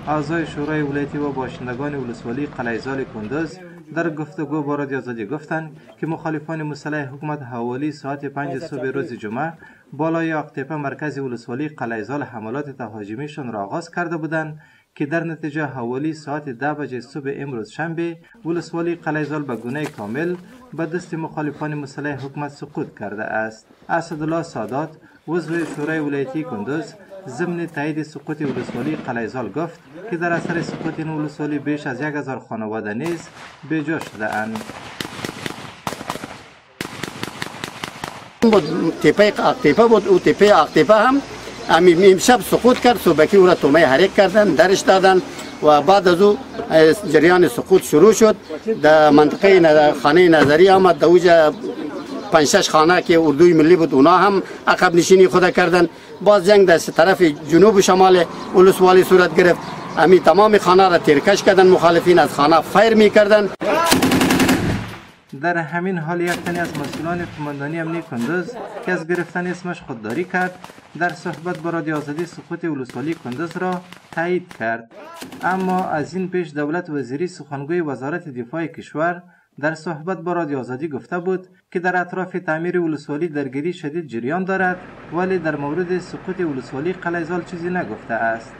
اعضای شورای ولایتی و باشندگان ولسوالی قلعه کندز در گفتگو با رادیو آزادی گفتند که مخالفان مسلح حکومت حوالی ساعت 5 صبح روز جمعه بالای آقتپه مرکز ولسوالی قلعه حملات تهاجمیشان را آغاز کرده بودند که در نتیجه حوالی ساعت 10 بجه صبح امروز شنبه ولسوالی قلعه به گونه کامل به دست مخالفان مسلح حکومت سقوط کرده است. اسدالله سادات، عضو شورای ولایتی کندز، ضمن تایید سقوط ولسوالی قلعه گفت که در اثر سقوط این ولسوالی بیش از 1000 خانواده نیز بیجا شده اند. بود تپه آقتپه بود، او تپه آقتپه هم امشب سقوط کرد. صبحکی او را تومه حریق کردن، درش دادن و بعد از او جریان سقوط شروع شد. در منطقه خانه نظری آمد، در اوجا 5-6 خانه که اردوی ملی بود اونا هم عقب نشینی خود کردن. باز جنگ در طرف جنوب و شمال ولسوالی صورت گرفت. امی تمام خانه را تیرکش کردن، مخالفین از خانه فیر می کردن. در همین حال یک تن از مسئولان قماندانی امنی کندز که از گرفتن اسمش خودداری کرد، در صحبت با رادیو آزادی سقوط ولسوالی کندز را تایید کرد. اما از این پیش دولت وزیری، سخنگوی وزارت دفاع کشور، در صحبت با رادیو آزادی گفته بود که در اطراف تعمیر ولسوالی درگیری شدید جریان دارد، ولی در مورد سقوط ولسوالی قلعه چیزی نگفته است.